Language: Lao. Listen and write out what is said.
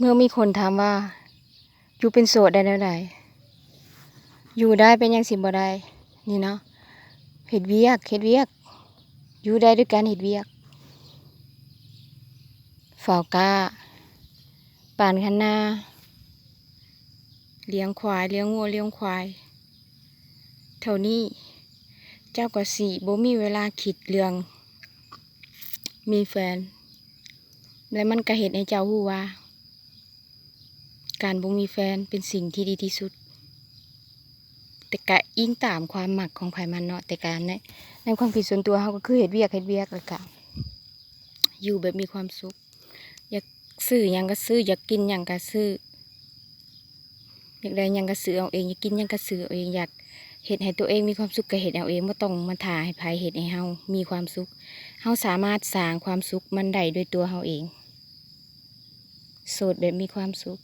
ເມື່ອມີຄົນຖາມວ່າ ຢູ່ເປັນໂສດໄດ້ແນວໃດ? ຢູ່ໄດ້ ເປັນຫຍັງຊິບໍ່ໄດ້? ນີ້ເນາະ ເຮັດວຽກ ເຮັດວຽກ ຢູ່ໄດ້ດ້ວຍການເຮັດວຽກ ເຝົ້າກ້າ ປານຄັນນາ ລ້ຽງຄວາຍ ລ້ຽງງົວ ລ້ຽງຄວາຍ ເທົ່ານີ້ ເຈົ້າກໍຊິບໍ່ມີເວລາຄິດເລື່ອງມີແຟນ ແລະ ມັນກໍເຮັດໃຫ້ເຈົ້າຮູ້ວ່າ ການບໍ່ມີແຟນເປັນສິ່ງທີ່ດີທີ່ສຸດ ແຕ່ກະອີງຕາມຄວາມມັກຂອງໃຜມັນເນາະ ແຕ່ກະໃນ ໃນຄວາມຄິດສ່ວນຕົວເຮົາກໍຄືເຮັດວຽກ ເຮັດວຽກ ແລ້ວກະຢູ່ແບບມີຄວາມສຸກ ຢາກຊື້ຫຍັງກໍຊື້ ຢາກກິນຫຍັງກໍຊື້ ຢາກໄດ້ຫຍັງກໍຊື້ເອົາເອງ ຢາກກິນຫຍັງກໍຊື້ເອົາເອງ ຢາກເຮັດໃຫ້ຕົວເອງມີຄວາມສຸກກໍເຮັດເອົາເອງ ບໍ່ຕ້ອງມາຖ້າໃຫ້ໃຜເຮັດໃຫ້ເຮົາມີຄວາມສຸກ ເຮົາສາມາດສ້າງຄວາມສຸກມັນໄດ້ດ້ວຍຕົວເຮົາເອງ ໂສດແບບມີຄວາມສຸກ.